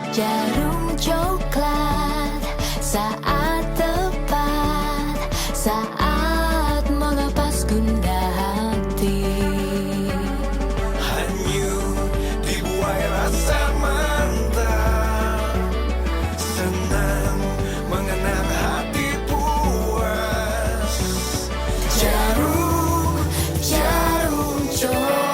Djarum Coklat, saat tepat, saat melepas gundah hati. Hanyut dibuai rasa mantap, senang mengenang hati puas. Djarum, Djarum Coklat.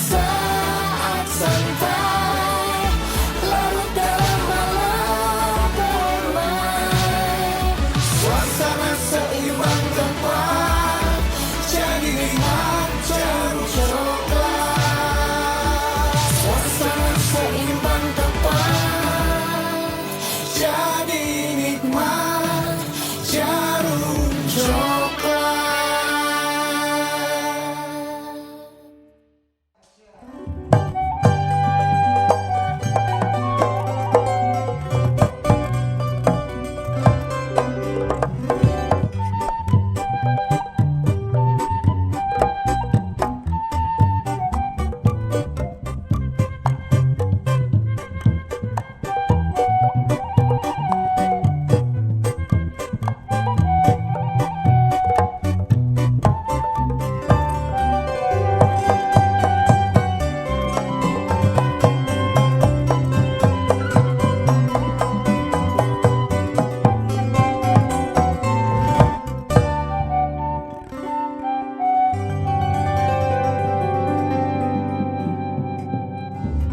Saat santai, larut dalam malam permai. Suasana seimbang tepat, jadi nikmat Djarum Coklat. Suasana seimbang tepat, jadi nikmat Djarum Coklat.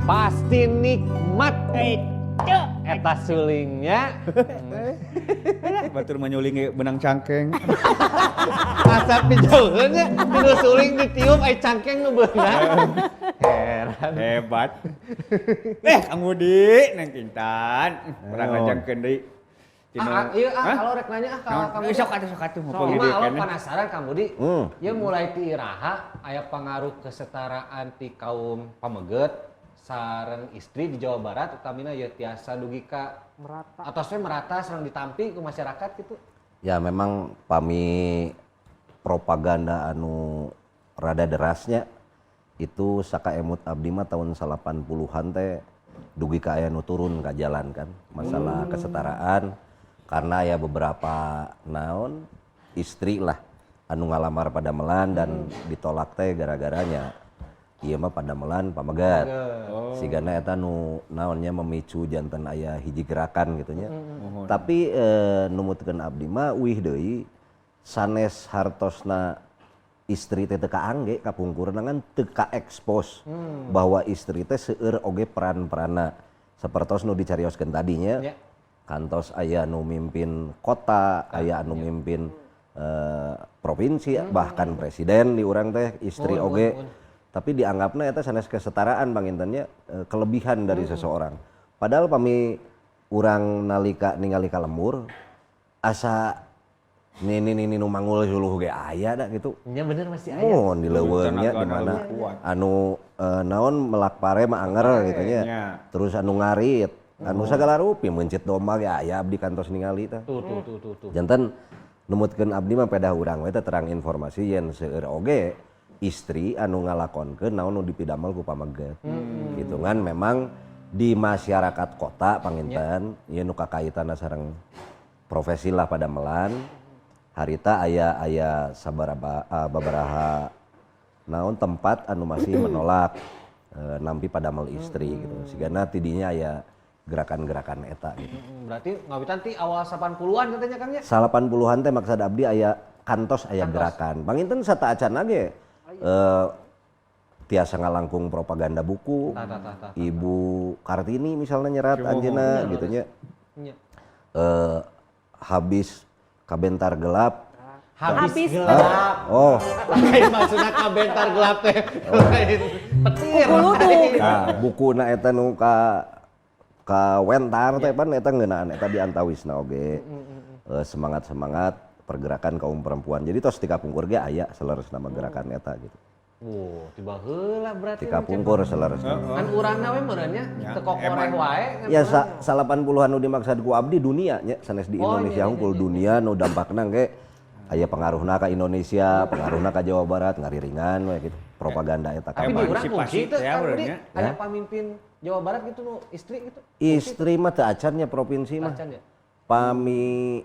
Pasti nikmat. Eta sulingnya. Batur mah nyuling ge beunang cangkeng. Asa pijauheun nya, tinu suling ditiup ai cangkeng nu beunang. Heran. Hebat. Kang Budi, Neng Kintan, urang ngajangkeun deui. Ah, ah, iya ah, Hah? kalau rek nanya ah ka Naon? Kang Budi. Sok atuh, sok atuh, Sok mumpung mah di alo keneh. penasaran Kang Budi. Ieu mulai ti iraha aya pangaruh kesetaraan ti kaum pameget sareng istri di Jawa Barat utamina ieu tiasa dugi ka merata. Atos we merata sareng ditampi ku masyarakat gitu. Ya memang pami propaganda anu rada derasnya itu sakaemut abdi mah tahun 80-an teh dugi ka aya nu turun ka jalan kan masalah kesetaraan karena ya beberapa naon istri lah anu ngalamar padamelan dan ditolak teh gara-garanya ieu mah padamelan pamegat. Sigana eta nu naonnya memicu janten aya hiji gerakan gitu nya. Tapi numutkeun abdi mah uih deui sanes hartosna istri teh teu kaangge kapungkurna ngan teu kaekspos bahwa istri teh seueur oge peran-peranna sapertos nu dicarioskeun tadinya. Kantos aya nu mimpin kota, aya anu mimpin provinsi, bahkan presiden di urang teh istri oge. Tapi dianggapna eta sanes kesetaraan pangintennya, kelebihan dari seseorang. Padahal pami urang nalika ningali ka lembur asa nini nini nu manggul suluh ge aya da gitu. Nya bener masih aya. Mohon di leuweungnya Tenaga di mana anu kuat. anu naon melak pare mah anger gitu nya. Terus anu ngarit, anu sagala rupi meuncit domba ge aya abdi kantos ningali teh. Tuh tuh tuh tuh tuh. Janten numutkeun abdi mah pedah urang we teh terang informasi yen seueur oge istri anu ngalakonkeun naon nu dipidamel ku pameget. Gitu kan memang di masyarakat kota panginten ieu nu kakaitanna sareng profesi lah padamelan harita aya aya sabaraba babaraha naon tempat anu masih menolak nampi padamel istri gitu. Sigana tidinya aya gerakan-gerakan eta gitu. Berarti ngawitan ti awal 80-an katanya Kang ya? 80-an teh maksud abdi aya kantos aya gerakan. Panginten sateuacanna ge tiasa ngalangkung propaganda buku. Tah, tah, tah, tah, tah. Ibu Kartini misalnya nyerat anjeunna gitu nya. Habis kabentar gelap. Habis Habis gelap. Oh. Lain maksudna kabentar gelap teh. Lain petir. Kukuluduk. Nah, bukuna eta nu ka wentar teh pan eta ngeunaan eta di antawisna oge. Semangat-semangat pergerakan kaum perempuan. Jadi tos ti kapungkur ge aya saleresna mah gerakan eta gitu. Wow, tiba heula berarti. Ti kapungkur saleresna. Kan urangna we meureun nya teu kokoreh wae. Kan Ya urang. 80-an nu dimaksud ku abdi dunia nya sanes di Oh, Indonesia iya, iya, hungkul dunia nu dampakna ge aya pengaruhna ka Indonesia, pengaruhna ka Jawa Barat ngariringan we gitu. Propaganda eta Tapi di urang Emansipasi kunci teh teh Kang Budi, urangnya. aya pamimpin Jawa Barat gitu nu istri gitu. Istri mah teu acan nya provinsi mah. Acan ya. Pami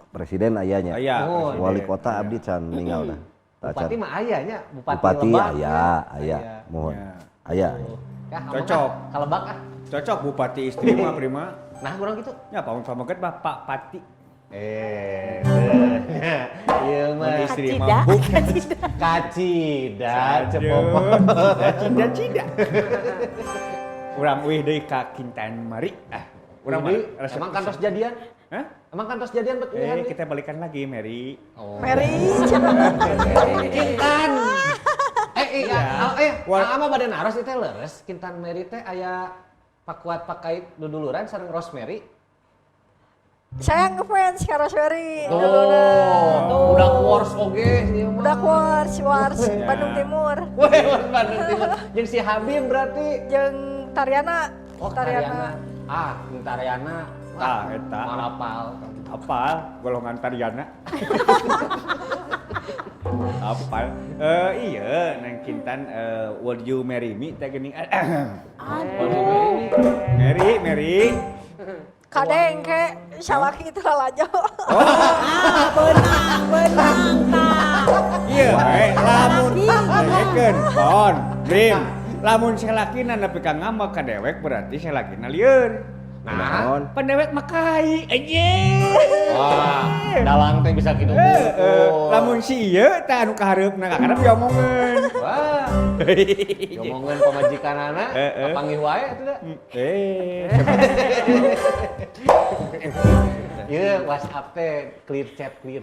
presiden aya nya. Aya, Oh, presiden. Wali kota abdi can ninggal dah. Teu acan. Bupati mah aya nya, Bupati, Bupati Lebak. aya, nya. aya, mohon. Ya. Aya. Ya, aman Cocok. ah, Ka Lebak ah. Cocok bupati istri mah prima. Nah, kurang gitu. Ya pamun pameget mah Pak Pati. Eh, iya Mun mah. istri Kacida. mah Bu. Kacida cepopo. Cida cida. Urang uih deui ka Kintan Mari. Ah, urang Ini mah resep emang kantos pisan. jadian? Hah? Emang kantos jadian bet uihan Eh, deui? kita balikan lagi, Mary. Oh. Mary. Kintan. Eh, iya, Wal- ama bade naros ieu teh leres Kintan Mary teh aya pakuat pakait duduluran sareng Rosemary. Saya ngefans ka Rosemary. Tuh, Duluna. budak wars oge ieu mah. Budak Wars, Wars Ya. Bandung Timur. Weh, Wars Bandung Timur. Jeung si Habib berarti. Jeung Tariana. Oh, Tariana. Ah, jeung Tariana. Tah, eta. Marapal. Apal golongan Tariana. Apal. Iya, Neng Kintan will you marry me teh geuning. Aduh. Mary, Mary. Kadeng ke salaki itu lalajo. Ah, benang, benang tah. Iya, we, lamun Salaki. dengekeun, pon, Brim. Lamun salakina nepi ka ngambek ka dewek berarti salakina lieur. Nah, Naon? Pan dewek mah kai, anjing. wah, dalang teh bisa gitu. Lamun si ieu teh anu kahareupna kaharep diomongeun. Wah, ngomongin pamajikanana, kapanggih wae atuh da. Eh, Ieu WhatsApp teh clear chat kudu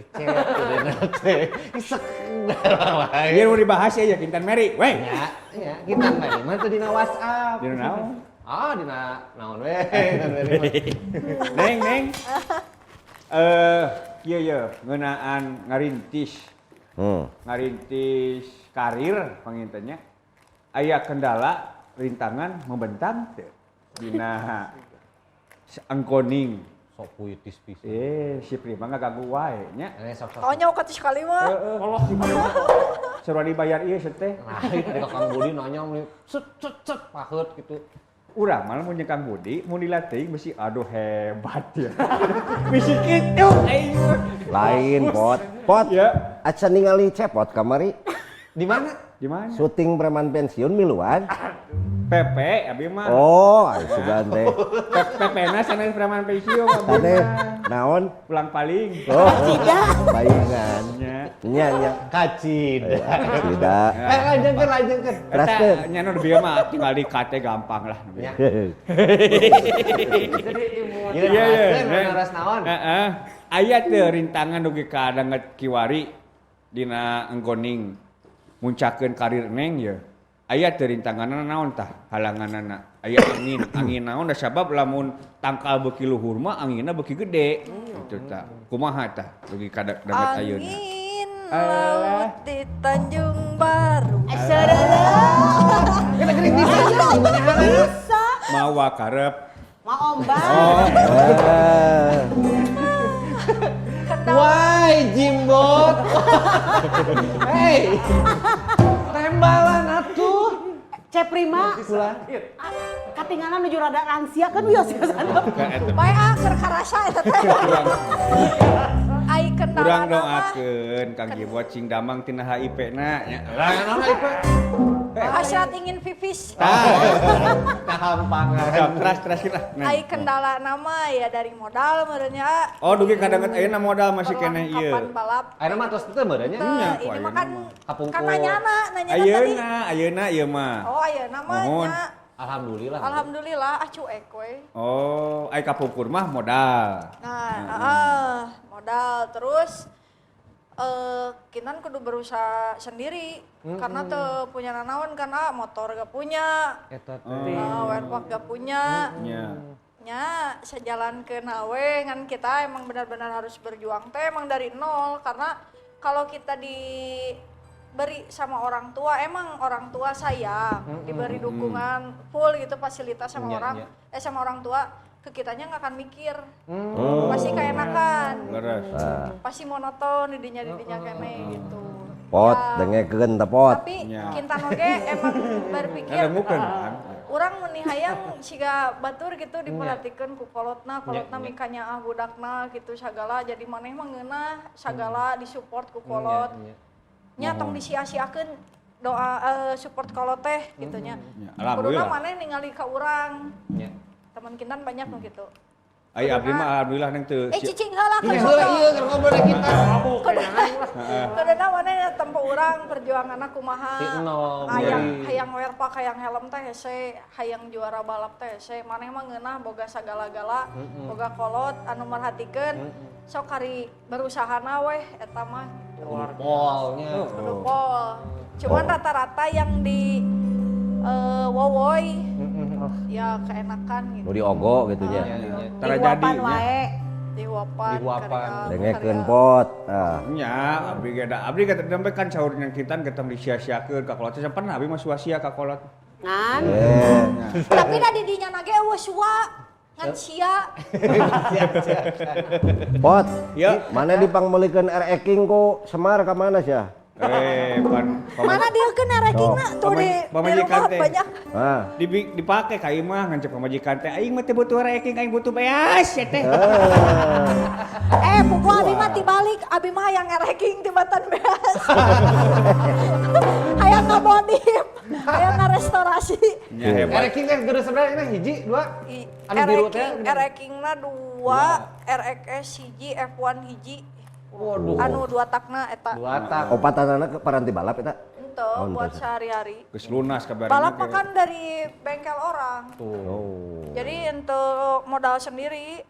teh. Isek wae. Ieu mau dibahas ya Kintan Mary. Weh. Ya, ya, Kintan Mary mah teu dina WhatsApp. Dina naon? Ah, dina naon we Kintan Mary mah. Neng, neng. Ieu ieu ngeunaan ngarintis, ngarintis karir pangintennya. Aya kendala rintangan membentang teu dina angkoning. Sok puitis pisan. Eh, si Prima ngaganggu wae nya. Eh, sok sok. Konyol kata sekali mah. Heeh, si Prima. Seru dibayar ieu teh. Nah, itu ka Kang Budi nanya meni set set set paheut gitu. Urang malah mun jeung Kang Budi, mun dilatih mesti aduh hebat ya. Bisi kitu aing. Lain pot. Pot. Ya. Acan ningali cepot kamari. Di mana? Di mana? Syuting preman pensiun miluan. PP abi mah. Oh, ai sugan teh. PP na sanes preman pensiun abi Tane mah. naon? Pulang paling. Oh, baingan. Nya. Nya nya. Kacida. Tidak. Eh, lanjutkeun lanjutkeun. Teraskeun. Eta nya nu bieu mah tinggal di KT gampang lah. Ya. Jadi imut. Iya, iya, naras naon? Heeh. Aya teu rintangan dugi ka danget kiwari dina enggoning muncakeun karir neng ye. Aya teu rintanganna naon tah halanganana. Aya angin, angin naon da sabab lamun tangkal beuki luhur mah anginna beuki gede. Gitu tah. Kumaha tah dugi ka danget ayeuna. Angin Alah. laut di Tanjung Baru. Kita gering bisa. Bisa. Mawa karep. Mau ombak. Oh, Eh, Kendala Why Jimbot? Hey. Tembalan atuh. Ceprima. Katingalan nuju rada lansia kan wios ya sana. Bae ah keur karasa eta teh. Ai kendala Urang nama. doakeun Kang Jibot cing damang tina HIP na nya. Lah naon ieu? Hasrat ingin pipis. Tah. Kahampangan. Sok, Teras teras lah. Neng. Ai kendala nama ya dari modal meureunnya. Oh, dugi kadanget ayeuna modal masih keneh ieu. Perlengkapan balap. Ayeuna mah tos teu meureun nya. Teu, Nya, ini ku mah kan ayeuna mah. Kapungkur. kan nanyana, nanyana tadi. Ayeuna, ayeuna ieu mah. Oh, ayeuna mah Mohon. nya. Alhamdulillah. Alhamdulillah ah cuek we. Oh, ai kapungkur mah modal. Nah, heeh, modal terus Kintan kudu berusaha sendiri karena teu punya nanaon karena motor gak punya, Eta teh. werpak gak punya. Nya. Nya sejalan ke nawe kan kita emang benar-benar harus berjuang teh emang dari nol karena kalau kita diberi sama orang tua emang orang tua sayang diberi dukungan full gitu fasilitas sama Iya, orang iya. sama orang tua ke kitanya nggak akan mikir pasti keenakan Leres. pasti monoton didinya didinya kene gitu Pot, Ya, dengekeun teh pot. tapi Ya. Kintan oge emang berpikir Ngadangukeun kan. Urang meni hayang siga batur gitu diperhatikeun ku kolotna, kolotna mikanyaah budakna gitu sagala, jadi maneh mah ngeunah sagala disupport ku kolot. Nya tong disia-siakeun doa support kolot teh gitu nya. Kuduna maneh ningali ka urang. Teman Kintan banyak nu gitu. Ai abdi mah alhamdulillah neng teu. Cicing heula kan. Heula ieu keur ngobrol kita. Kuduna maneh tempo urang perjuanganna kumaha. Hayang hayang werpak hayang helm teh hese, hayang juara balap teh hese. Maneh mah ngeunah boga sagala-gala, boga kolot anu merhatikeun. Sok kari berusahana weh eta mah. Polnya. Kudu pol. Cuman rata-rata yang di wowoy ya keenakan gitu. Nu diogo gitu nya. Tara jadi wae. Dihuapan. Dengekeun pot. Tah. Nya abdi ge da abdi ge nembe kan saur nya Kintan getong disia-siakeun ka kolot. Sampan abdi mah sia-sia ka kolot. Ngan. Tapi da di dinya na ge eueuh sua. Ngan sia. Pot. Ya. Mana dipangmeulikeun RX King ku Semar ka mana sia? Mana dia kena rekingna tuh di rumah banyak. Dipake ka imah ngancep pamajikan teh aing mah teu butuh reking aing butuh beas ya teh. Pukul abi mah tibalik abi mah hayang reking tibatan beas. Hayang ngabodip, hayang ngarestorasi. Reking teh geus sebenarnya hiji dua. Anu biru teh rekingna 2, RXS hiji, F1 hiji. Waduh. Anu dua takna eta. Dua tak. Opatanana ke paranti balap eta? Ente buat sehari-hari. Geus lunas kabarna. Balap mah kan dari bengkel orang. Oh. Jadi untuk modal sendiri.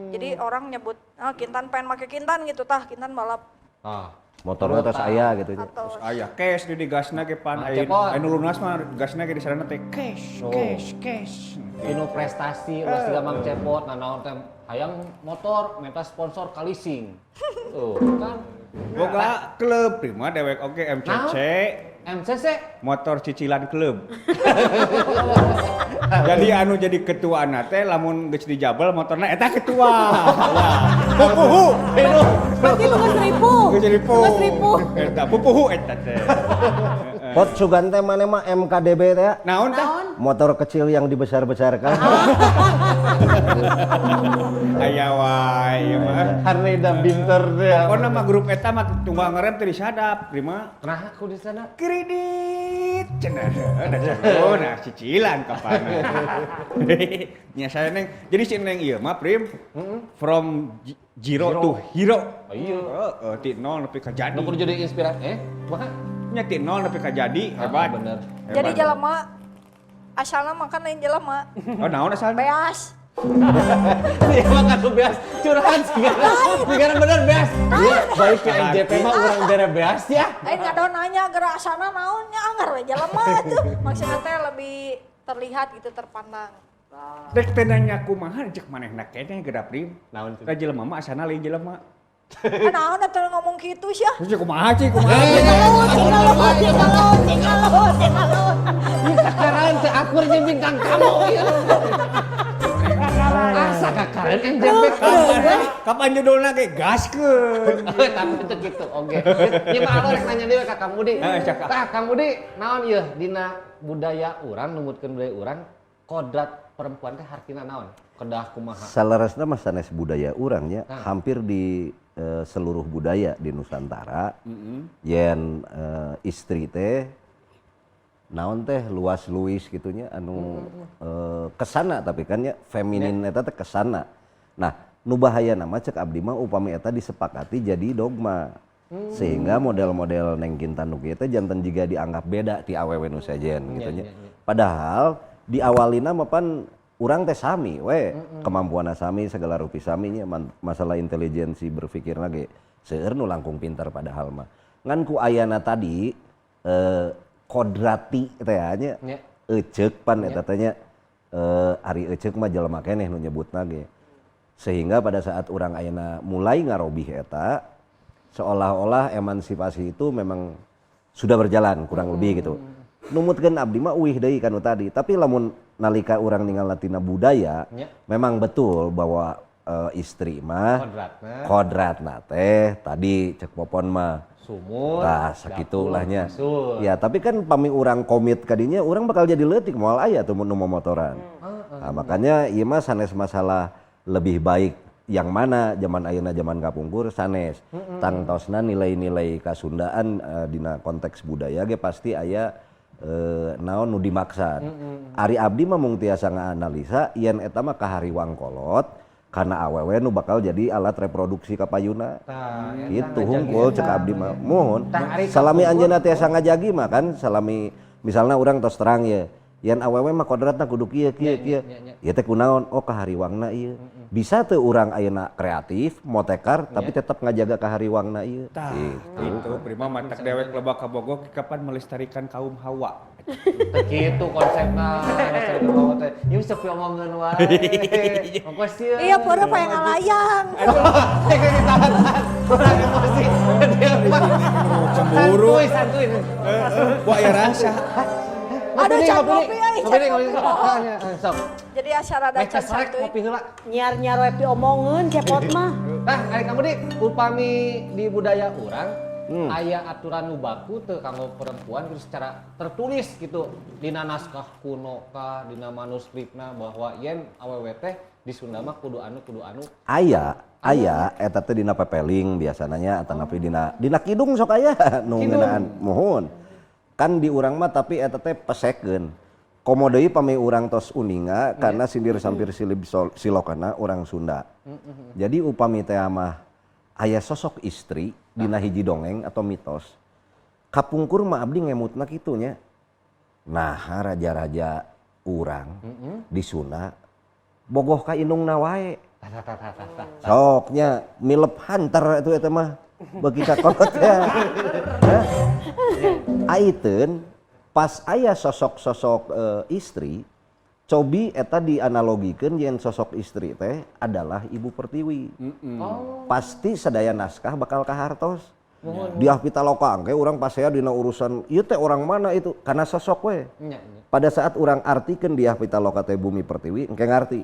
Jadi orang nyebut Kintan pengen make Kintan gitu tah, Kintan balap. Ah. Motorna tos aya gitu nya. Tos aya cash di gasna ge pan anu lunas mah gasna ge di sarana teh cash, cash, cash. Inu prestasi ulah siga Mang Cepot nanaon teh hayang motor minta sponsor kalising. Tuh kan. Boga klub prima dewek oge MCC. MCC motor cicilan klub. Jadi anu jadi ketua teh lamun geus dijabel motorna eta ketua. Pupuhu. Berarti lu geus ribu. Geus ribu. Geus ribu. Eta pupuhu eta teh. Pot sugan teh maneh mah MKDB teh. Naon tah? Motor kecil yang dibesar-besarkan. Aya wae mah. Harley Davidson teh. Pokona mah grup eta mah tunggal ngerem teh disadap, prima. Nah, aku di sana. Kredit cenah. Nah, cicilan kapan. Nya saya neng. Jadi si neng ieu mah prim from zero to hero. Iya. Heeh, ti nol nepi ka jadi. Nu kudu jadi inspirasi. Kumaha? Nya ti nol nepi ka jadi hebat. Bener. Jadi jelema asalna makan lain jelema. Oh, naon asalna? Beas. Iya makan tuh beas curhat segala bener beas. Balik ke MJP mah urang bere beas ya. Lain ngadon nanya gerak asana naonnya anggar we jelema tuh. Maksudna teh lebih terlihat gitu terpandang. Rek teh nanya kumaha cek manehna keneh geura prim. Naon tuh? Da jelema mah asana lain jelema. Naon atuh ngomong kitu sia. Terus kumaha cik kumaha. Tinggal. Kakaran teh akur jeung bintang tamu ieu. Asa kakaran MJP kapan judulna ge gaskeun. Tapi teu kitu oge. Ieu mah alo rek nanya deui ka Kang Budi. Tah Kang Budi naon ieu dina budaya urang numutkeun budaya urang kodrat perempuan teh hartina naon? Kedah kumaha? Saleresna mah sanes budaya urang nya, hampir di seluruh budaya di Nusantara. Yen istri teh naon teh luas luis gitunya anu kesana tapi kan ya feminin eta teh kesana. Nah, nu bahayana mah cek abdi mah upami eta disepakati jadi dogma. Sehingga model-model Neng Kintan nu kieu teh janten jiga dianggap beda ti awewe nu sejen gitu nya. Padahal diawalina mah pan urang teh sami we, kemampuanna sami segala rupi sami nya, masalah intelijensi berpikirna ge seueur nu langkung pintar padahal mah. Ngan ku ayana tadi kodrati teh nya eceuk pan eta teh nya ari eceuk mah jelema keneh nu nyebutna ge. Sehingga pada saat urang ayeuna mulai ngarobih eta seolah-olah emansipasi itu memang sudah berjalan kurang lebih gitu. Numutkeun abdi mah uih deui kanu tadi, tapi lamun nalika urang ningal tina budaya memang betul bahwa istri mah kodratna teh tadi cek Popon mah Sumur. Tah sakitu dapur, lah nya. kasur. Ya, tapi kan pami urang komit kadinya urang bakal jadi leutik moal aya tuh nu momotoran. Nah, makanya ieu mah sanes masalah lebih baik yang mana zaman ayeuna zaman kapungkur sanes. Tangtosna nilai-nilai kasundaan dina konteks budaya ge pasti aya naon nu dimaksad. Ari abdi mah mung tiasa ngaanalisa yen eta mah kahariwang kolot karena awewe nu bakal jadi alat reproduksi kapayuna. Tah, eta Gitu ngajagi hungkul eta. cek abdi mah. Mohon. Tah, ari Salami kapungkur- anjeunna tiasa ngajagi mah kan salami misalnya urang tos terang ye. Yen awewe mah kodratna kudu kieu kieu kieu. nya, Ieu teh kunaon? Oh kahariwangna ieu. Bisa teu urang ayeuna kreatif, motekar tapi tetap ngajaga kahariwangna ieu. Tah, Gitu. itu prima matak dewek lebak ka Bogor kapan melestarikan kaum Hawa. Teu kitu konsepna. Lestarikan kaum teh. Ieu sepi omongeun wae. Ongkos sieun. Iya, pura pengen ngalayang. Ditahan-tahan. Kurang emosi. Dia mah. Cemburu. Santuy, santuy. Wah ya rasa. Aduh, can ngopi, euy, Ngopi can deui, ngopi ngopi, deui. bohong. Sok. Jadi acara Meh dacan kesrek santuy. ngopi heula. Nyiar-nyiar we diomongeun cepot mah. Nah, ari kamu di upami di budaya urang aya aturan nu baku teu kanggo perempuan gitu secara tertulis gitu dina naskah kuno kah dina manuskripna bahwa yen awewe teh di Sunda mah kudu anu kudu anu. Aya, aya eta teh dina pepeling biasanya atanapi dina dina kidung sok aya nu Kidung. ngeunaan mohon. Kan di urang mah tapi eta teh pesekeun. Komo deui pami urang tos uninga karena sindir sampir silib silokana urang Sunda. Jadi upami teh mah aya sosok istri dina hiji dongeng atau mitos. Kapungkur mah abdi ngemutna kitu nya. Nah, raja-raja urang di Sunda bogoh ka indungna wae. Tah tah tah tah tah. Soknya milep hunter itu eta mah bagi ka kolot ya. Hah? Aiteun pas aya sosok-sosok istri cobi eta dianalogikeun yen sosok istri teh adalah ibu pertiwi. Pasti sadaya naskah bakal kahartos. Di Pitaloka engke urang pasea dina urusan ieu teh orang mana itu karena sosok we. Nya, nya. Pada saat orang artikeun Diah Pitaloka teh bumi pertiwi engke ngarti.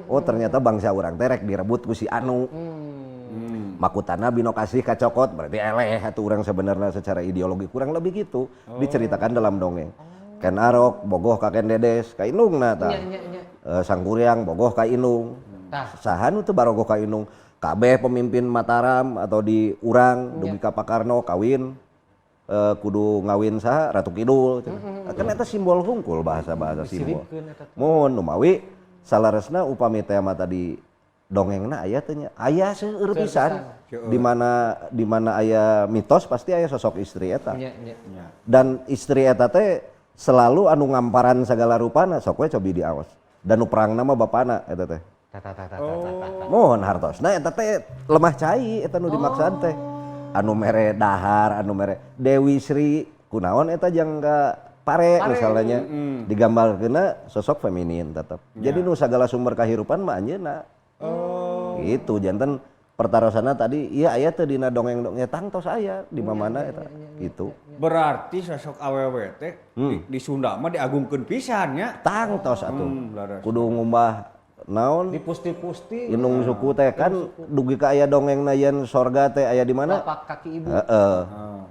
Oh ternyata bangsa urang teh rek direbut ku si anu. Makutana bino kasih kacokot berarti eleh atuh urang sebenarnya secara ideologi kurang lebih gitu diceritakan dalam dongeng. Ken Arok bogoh ka Ken Dedes ka indungna tah. Nya, nya, nya. Sangkuriang bogoh ka indung. Tah. Saha nu teu barogoh ka indung? Kabeh pemimpin Mataram atau di urang dugi ka Pak Karno kawin kudu ngawin saha Ratu Kidul cenah. Kan eta simbol hungkul bahasa-bahasa simbol. Disiripkeun eta teh. Mohon numawi salaresna upami teh mah tadi dongengna aya teh nya. Aya seueur pisan. Di mana aya mitos pasti aya sosok istri eta. Nya, nya. Dan istri eta teh selalu anu ngamparan segala rupana sok we cobi diawas. Dan nu perangna mah bapana eta teh. Tah tah tah tah tah tah. Mohon hartosna eta teh lemah cai eta nu dimaksad teh. Anu mere dahar, anu mere Dewi Sri kunaon eta jang ka pare misalnya digambarkeunna sosok feminin tetep. Jadi nu sagala sumber kahirupan mah anjeunna. Gitu janten pertarosana tadi iya aya teh dina dongeng-dongeng tangtos aya di mana eta gitu. Berarti sosok awewe teh di Sunda mah diagungkeun pisan nya. Tangtos atuh. Laras. Kudu ngumbah naon Dipusti-pusti. Inung suku teh kan dugi ka aya dongengna yen sorga teh aya di mana? Lapak kaki ibu. Heeh.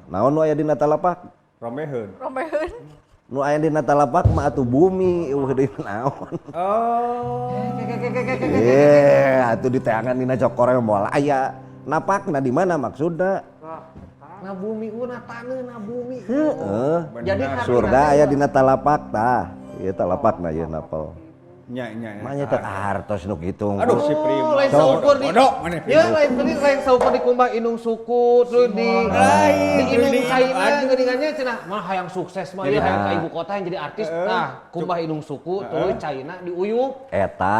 Naon nu aya dina talapak? Romeheun. Romeheun. Nu aya dina talapak mah atuh bumi eueuh deui naon. Oh. Eh, atuh diteangan dina cokor moal aya. Napakna di mana maksudna? Na bumi una taneuh na bumi. Heeh. Jadi hartina Surga teh aya dina talapak tah. Ieu talapakna ieu napel. Nya nya. nya. Manya teh hartos nu kitu. Aduh si Prima. Oh, lain saukur di. Bodoh maneh Ya Prima. lain tadi lain saukur di kumbah indung suku terus di Lain, di indung di- China aduh. geuningannya cenah mah hayang sukses mah ya hayang ka ibu kota yang jadi artis. Nah, kumbah indung suku terus China diuyup. Eta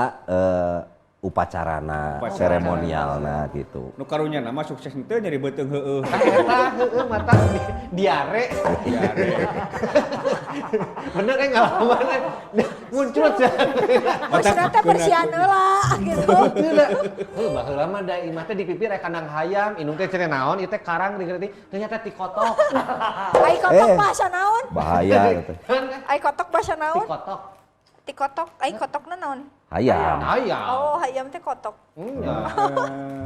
upacarana, Upacara. seremonialna gitu. Nu karunya nama sukses henteu nyeri beuteung heueuh. Tah eta heueuh mata diare. Diare. Bener eh ngalaman eh. Muncul Maksudnya teh bersihan heula gitu. Heuh baheula mah da imah teh di pipir aya kandang hayam, indung teh cenah naon ieu teh karang digerti, ternyata ti kotok. Ai kotok Eh. bahasa naon? Bahaya gitu. Ai kotok bahasa Ti naon? kotok. Ti kotok, ai kotokna naon? Hayam. Hayam. Oh, hayam teh kotok. Nya.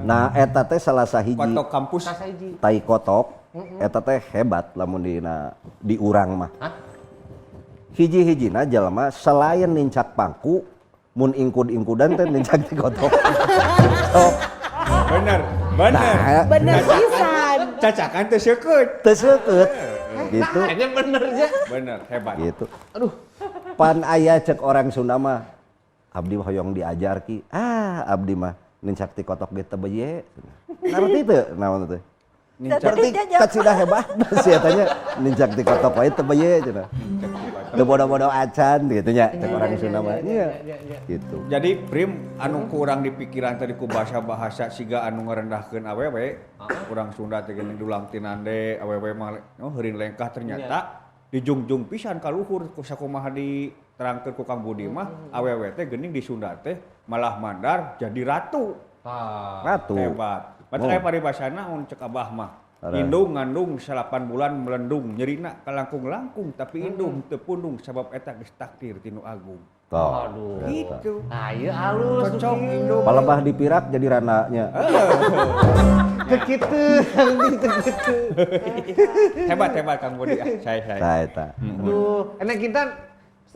Nah, eta teh salah sahiji Kotok kampus. Sasahiji. tai kotok Eta teh hebat lamun dina di urang mah. Hah? Hiji-hijina jalma selain nincak pangku mun ingkud-ingkudan teh nincak ti kotok. Sok. Bener, bener. Nah, Bener pisan. Cacakan teh seukeut. teu seukeut. Gitu. Kayaknya bener ya. Bener, hebat. Gitu. Aduh. Pan aya cek orang Sunda mah abdi hoyong diajar ki. Ah, abdi mah nincak ti kotok ge teu beye. Ngarti teu naon teh? Nincak Berarti kacida hebat sih tanya nincak ti kotok wae teu beye cenah. Teu bodoh-bodoh acan gitu nya cek orang Sunda mah. Iya. Gitu. Jadi Prim anu kurang di pikiran tadi ku bahasa-bahasa siga anu ngerendahkeun awewe, urang Sunda teh geuning dulang tinande awewe mah oh heurin lengkah ternyata dijungjung pisan ka luhur ku sakumaha diterangkeun ku Kang Budi mah awewe teh geuning di Sunda teh malah mandar jadi ratu. Ah. Ratu. Hebat. Berarti Oh. aya paribasana mun cek abah mah. Ada. Indung ngandung 8 bulan melendung nyerina kalangkung-langkung tapi indung teu pundung sabab eta geus takdir ti nu agung. Toh. Aduh. Gitu. Nah, ieu halus. Cocok indung. Palebah dipirak jadi rananya. Ke kitu, teu kitu. Hebat hebat Kang Budi ah, saya. Tah eta. Aduh, enak kita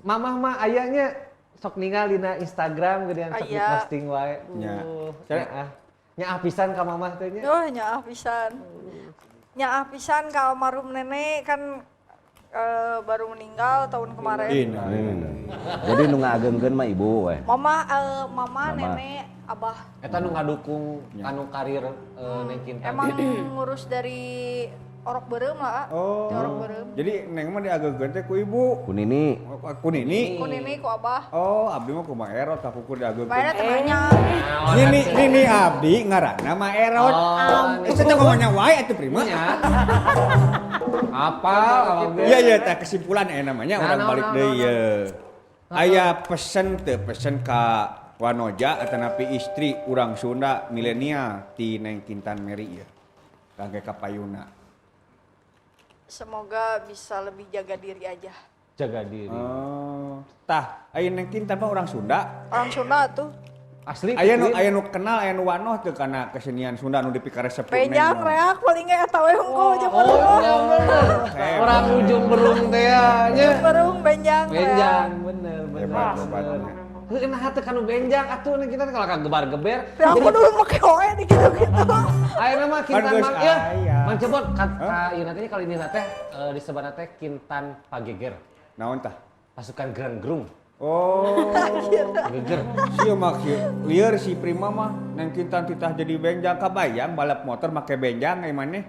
mamah mah ayahnya sok ninggal dina Instagram gedean sok Aya. posting wae. Nya. Duh, Saya- nyaah. Nyaah pisan ka mamah teh nya. Oh, nyaah pisan. Nyaah pisan ka almarhum nenek kan baru meninggal tahun kemarin. Ina. Jadi nu ngaagengkeun mah ibu we. Mama, mama, Mama. nenek, abah. Eta nu ngadukung anu karir Neng Kintan. Emang ngurus dari orok beureum lah. Oh. Di orok beureum. Jadi neng mah diagengkeun teh ku ibu. Ku nini. Ku nini. Ku nini, ku abah. Oh, abdi mah kumaha erot ka kuku diagengkeun. Bayarnya teu nanya. Nini nini abdi ngaranna mah erot. Oh, Eh, teh ngomongnya wae atuh Prima. nya. Apa? Iya iya teh kesimpulan namanya Nah, orang nah, balik nah, deui nah, ye. Aya pesen teu pesen ka wanoja atanapi istri urang Sunda milenial ti Neng Kintan Mary ye. Kangge kapayuna. Semoga bisa lebih jaga diri aja. Jaga diri. Oh, tah aya Neng Kintan mah orang Sunda. Orang Sunda tuh. Asli. Aya nu kenal aya nu wanoh teu kana kesenian Sunda nu dipikaresep ku Neng Benjang mah. reak paling ge eta we hungkul jeung Oh, berung. iya bener. Hebat. Orang ujung berung teh ya, nya. Berung benjang. reak. Benjang, bener, bener. Hebat, hebat. bener. Heuh, nah teu kanu benjang atuh nih kita kalau kagebar-geber. Ya aku dulu make oe di gitu-gitu. Ayeuna mah Kintan Kan geus Mang ya. aya. Mang Cebot ka ieu nantinya kalau ini teh disebutna teh Kintan Pageger. Naon tah? Pasukan Grand Gerung. Oh. Pageger. Sieu mah kieu. Lieur si Prima mah Neng Kintan titah jadi benjang kabayang balap motor make benjang ai maneh.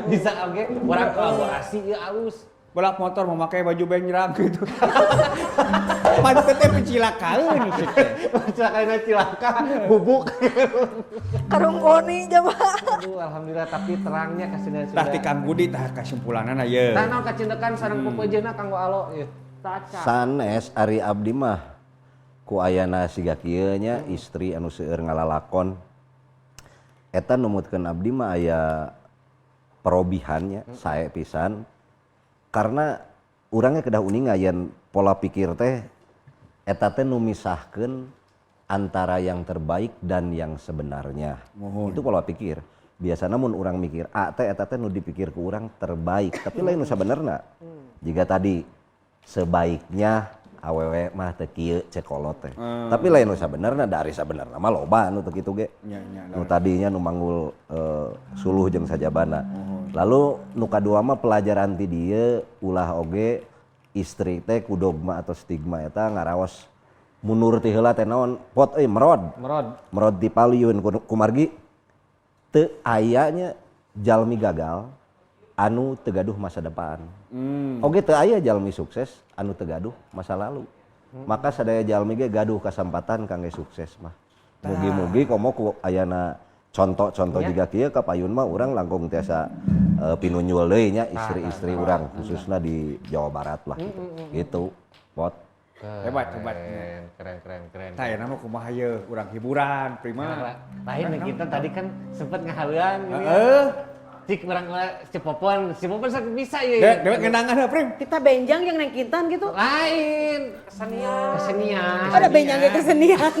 Bisa oge urang kolaborasi ieu alus. Balap motor mau make baju benjang gitu. Pantet teh picilakaeun sih teh. Cilaka cilaka bubuk. Karung goni coba. Aduh, alhamdulillah tapi terangnya kasih Tah ti Kang Budi tah kasimpulanana ye. Tah naon kacindekan sareng pepejeuna kanggo alo ieu. Caca. Sanes ari abdi mah ku ayana siga kieu nya istri anu seueur ngalalakon. Eta numutkeun abdi mah aya perobihannya sae pisan karena urangnya kedah uninga yen pola pikir teh eta teh nu misahkeun antara yang terbaik dan yang sebenarnya. Itu pola pikir. Biasana mun urang mikir A teh eta teh nu dipikir ku urang terbaik, tapi lain nu sabenerna. Jika tadi sebaiknya awewe mah teu kieu cek kolot teh. Tapi lain nu sabenerna dari sabenerna mah loba nu teu kitu ge. Nya nya. Nu tadinya nu manggul suluh jeung sajabana. Lalu nu kadua mah pelajaran ti dieu ulah oge istri teh ku dogma atau stigma eta ngaraos mundur ti heula teh naon pot euy merod. Merod. Merod di paliun kumargi teu aya nya jalmi gagal anu teu gaduh masa depan. Oge teu aya jalmi sukses anu teu gaduh masa lalu. Maka sadaya jalmi ge gaduh kasempatan kangge sukses mah. Mugi-mugi komo ku ayana contoh-contoh jiga kieu ka payun mah urang langkung tiasa pinunyul deui nya istri-istri urang khususna di Jawa Barat lah gitu. Gitu. Pot. Hebat hebat. Keren, keren, keren. Tah ayeuna mah kumaha ye urang hiburan Prima. Lain nih kita tadi kan sempet ngahaluan gitu ya. Heeh. Cik urang si Popon, si Popon sakit bisa ya. Dek, dewek ngendangan heuh Prim. Kita benjang yang Neng Kintan gitu. Lain, kesenian. Kesenian. Ada benjangnya kesenian.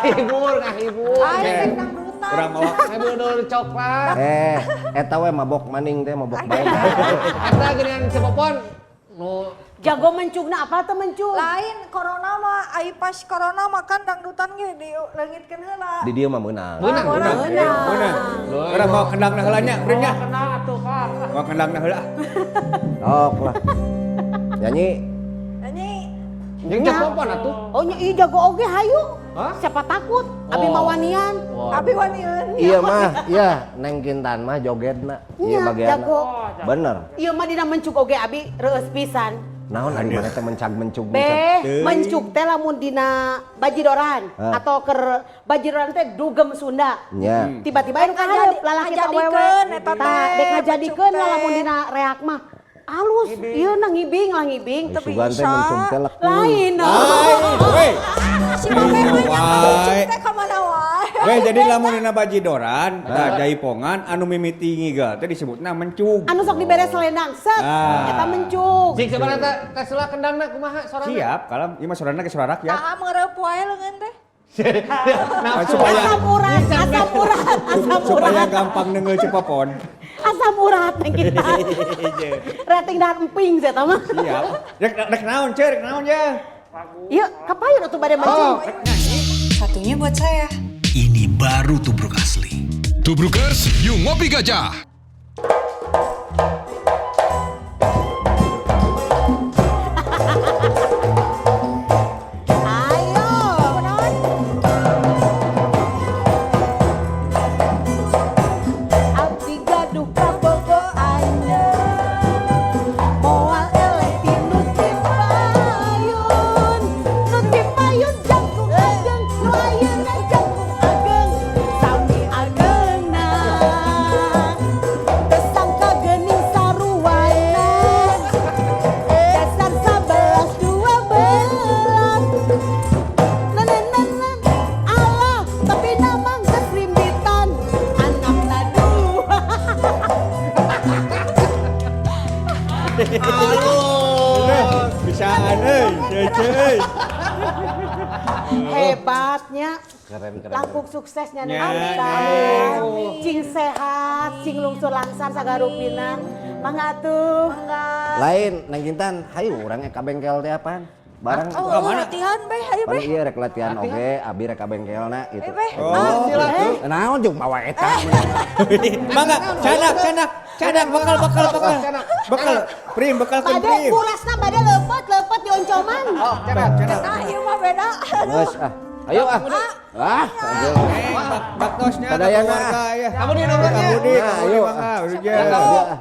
Hibur, ngahibur. Ayo dangdutan. Kendang. Urang mawa Saya dulu coklat. Eta we mabok maning teh mabok bae. Eta geuningan Cepopon nu Jago mencugna apa teh mencug? Lain corona mah ai pas corona mah kan dangdutan ge dileungitkeun heula. Di dieu mah meunang. meunang meunang. meunang. Urang mawa kendangna heula nya, Prim nya. Kenal atuh Kak. Mawa kendangna heula. Sok lah. Nyanyi. Nyanyi. Jeung Cepopon atuh. Oh nya ieu jago oge hayu. Hah? Siapa takut? Abi Oh. mawanian. Abi waniun. Iya mah, iya Neng Kintan mah jogetna. Iya Nya, bagian. jago. Bener. Ieu mah dina mencug oge abi reueus pisan. Naon ari maneh teh mencag-mencug. Beh, mencug teh lamun dina bajidoran Hah. atau keur bajidoran teh dugem Sunda. Nya. Tiba-tiba anu kahareup lalaki teh awewe. Ngajadikeun eta teh, Tah, dek ngajadikeun mencug teh. lah lamun dina reak mah. Alus, ieu na ngibing lah ngibing. Ai Sugan teh mencug teh lekun. Lain. Lain, weh. Si Babe mah nyangka Wae. mencug teh ka mana wae. Weh, jadi lamun dina bajidoran, tah jaipongan anu mimiti ngigal teh disebutna mencug. Anu sok dibere selendang, set. Ah. Eta mencug. Cik sebenarnya teh teh heula kendangna kumaha sorana? Siap, kalem ieu mah sorana ge sora rakyat. Tah meureup wae leungeun teh. Nafsu. Supaya Asam urat, asam urat, asam supaya urat. gampang nengeul Cepopon. Asam urat yang kita. Rating dan emping saya mah. Siap. Rek rek naon, Ceu, rek naon ya? Yuk, kapayun atuh bade mencug. Satunya buat saya. Ini baru tubruk asli. Tubrukers, yuk ngopi gajah. Ayo. Abdi gaduh kabogohannya, moal eleh ti nu ti payun. Nu ti payun jangkung ageng, nu ayeuna jangkung ageng, sami ageungna. Teu sangka geuning saruana, dasar 11 12. Nenenenen, Allah, tapi nama geus rimbitan, anakna dua. Bisaan euy, Ceu, Ceu. Hebatnya. Keren keren. Langkung suksesnya Nya, Neng Intan. Cing sehat, cing lungsur langsar sagarupina. Mangga atuh. Lain Neng Kintan, hayu urang ka bengkel teh apaan? Barang Oh, latihan beh, ayo Pan beh. ieu rek latihan oge, abi rek ka bengkelna gitu. Ayo beh. Oh, naon jeung mawa eta. Mangga, canak, canak, canak, bekal, bekal, bekal. Bekal, prim, bekalkeun Bade prim. kurasna bade leupeut leupeut dioncoman. Oh, canak, canak. Nah, ieu mah beda. Geus ah. Ayo ah. Ah, ayo. Baktosnya ke Sadayana. keluarga ya. Kamu di nomornya. Kamu di, Nah, kamu di, ayo. mangga, udah. Ayo, ah.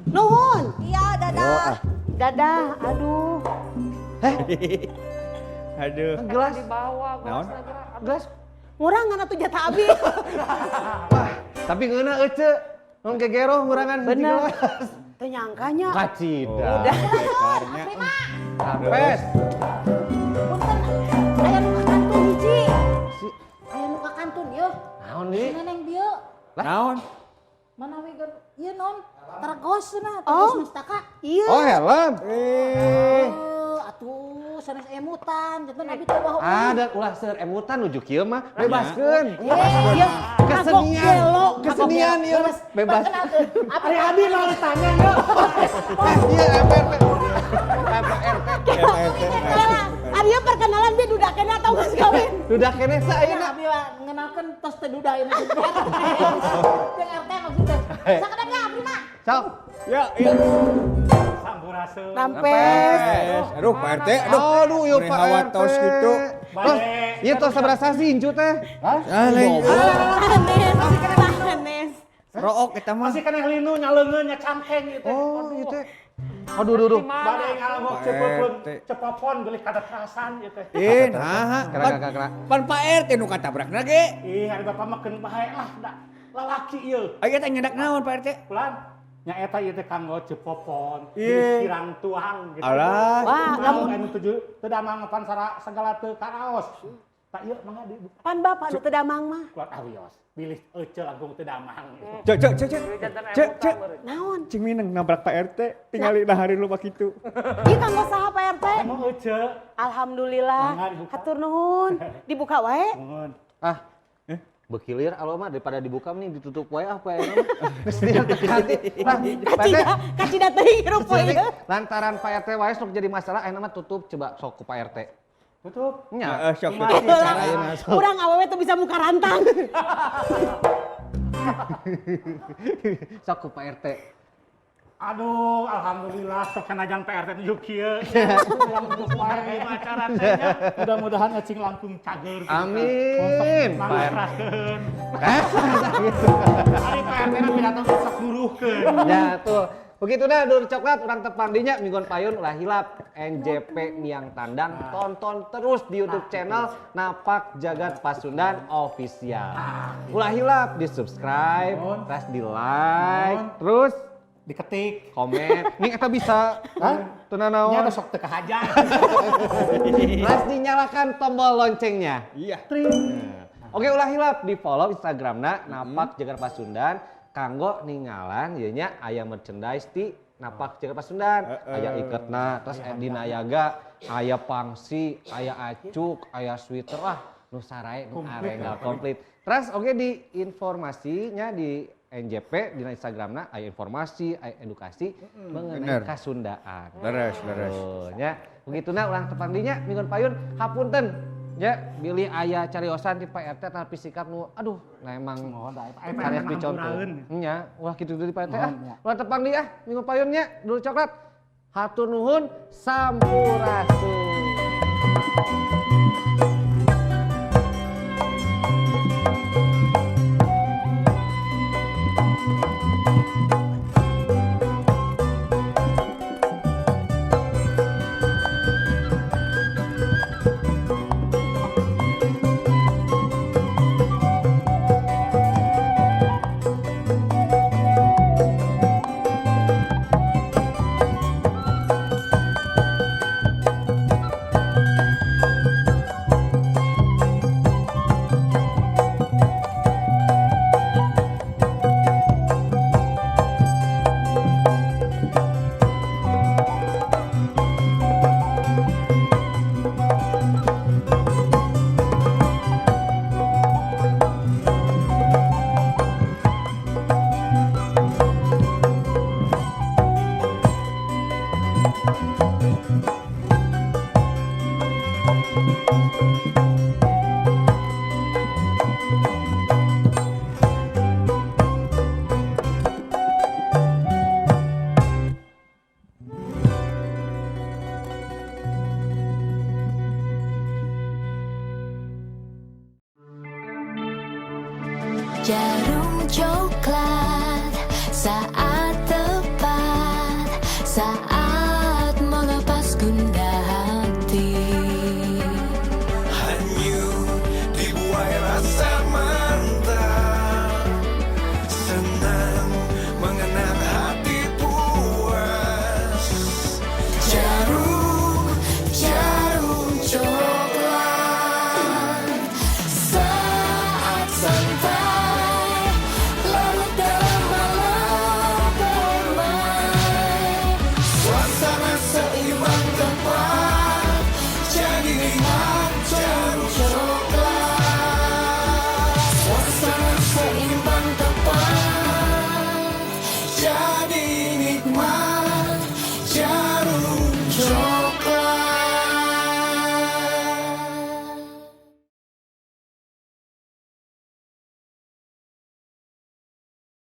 Nuhun. Iya, Ayo dadah. ah. Dadah, aduh. Aduh. Gelas. Dibawa Naon? Gelas. Ngurangan atuh jatah abi. Wah, tapi ngeunah euceu. Non gegero ngurangan hiji Bener. gelas. Teu nyangkanya. Kacida. Bekarnya. Rampes. Punten, aya nu kakantun hiji. Aya nu kakantun yeuh. Naon deui? Neneng bieu Naon? manawi geun ieu non tergos cenah, Oh. tergos mustaka. Iya. Oh, helm. Eh, Oh, atuh sanes emutan, janten abi teh bawa Ada ulah seur emutan nuju kieu mah bebaskeun. Iya, Kesenian. kagok gelo, Kesenian kagok ieu gelo. mah bebas. Abi Abi mau ditanya yuk. Iya, MPRT. MPRT. Kela, Arya perkenalan dia dudak kena atau geus kawin. Dudak keneh sa ayeuna. Abi mah ngenalkeun tos teh duda ieu maksudnya. Jeung RT maksudnya. Sakedapnya abdi mah. Sok. Ya, ya. Sampurasun. Rampes. Aduh, Pak RT, aduh. Aduh, yo Pak Hawa RT. tos gitu. Tos, ieu tos sabaraha sasi incu teh? Ah, lain. Sanes, sanes. Rook eta mah. Masih kena linu nyaleungeun nya cangkeng ieu teh. Oh, ieu teh. Aduh, aduh, aduh. Bade ngalangok Pak cepopon, RT. cepopon geulih katatrasan ieu teh. Eh, nah, Kera, pan, kera, kera. pan Pak RT nu katabrakna ge. Ih, ari bapak mah keun bae lah da. Lalaki ieu. Aya teh nyedak naon Pak RT? Pulang nya eta ieu teh kanggo cepopon, Ih. kirang tuang gitu. Alah. Wah, lamun anu tujuh teu damang pan sara segala teu karaos. Tak ieu mangga dibuka Pan bapak nu teu damang mah. keluar awios. Bilih ece langkung teu damang gitu. Cek, cek, cek, cek. Cek, cek. Naon? Cing mineng nabrak Pak RT, tingali dahari lu kitu. Ieu kanggo saha Pak RT? Emang ece. Alhamdulillah. Mangga dibuka. Hatur nuhun. Dibuka wae. Mohon. Ah. Beuki lieur alo mah daripada dibuka nih ditutup wae ah poe ayeuna mah. Geus lieur teh ganti. Lah, Pak RT, Kacida, kacida teuing hirup poe Jadi, ieu. lantaran Pak RT wae sok jadi masalah ayeuna mah tutup coba sok ku Pak RT. Tutup. Nya. Heeh, sok tutup. Ayeuna sok. Urang awewe teu bisa muka rantang. Sok ku Pak RT. Aduh, alhamdulillah sok sanajan Pak RT nuju kieu. Yang tutup wae ieu acara teh nya. Mudah-mudahan ecing langkung cager. Amin, Pak RT. Pangraskeun. Ari Pak RT na pidato sok nuruhkeun. Ya tuh. Begitu dah dulur coklat urang tepang dinya mingguan payun ulah hilap NJP Miang Tandang tonton terus di YouTube channel Napak Jagat Pasundan Official. Ulah hilap di subscribe, terus di like, terus Diketik. komen. Nih eta bisa. Hah? Teu nanaon. Nya sok teu kahaja. Terus dinyalakan tombol loncengnya. Iya. Oke ulah hilap di follow Instagramna Napak Jagat Pasundan kanggo ningalan ieu nya aya merchandise ti Napak Jagat Pasundan, aya iketna, terus dina Nayaga, aya pangsi, aya acuk, aya sweater lah nu sarae nu arenggal komplit. Terus oke di informasinya di NJP di Instagramna aya informasi, aya edukasi mengenai Bener. kasundaan. Leres, leres. Tuh, nya. Begituna urang tepang dinya minggon payun hapunten. Ya, bilih aya cariosan ti Pak RT tapi sikap nu aduh, nah emang Pak RT karek dicontoh. hampuraeun. Nya, ulah kitu deui Pak RT ah. Mohon, ya. Ulah tepang di ah minggon payun nya dulur coklat. Hatur nuhun sampurasun. Jarum coklat saat tepat, saat melepas gundah hati. Hanyut dibuai rasa mantap, senang mengenang hati puas. Jarum, jarum coklat. Saat santai, larut dalam malam permai. Suasana seimbang tepat, jadi nikmat jarum coklat. Suasana seimbang tepat, jadi nikmat.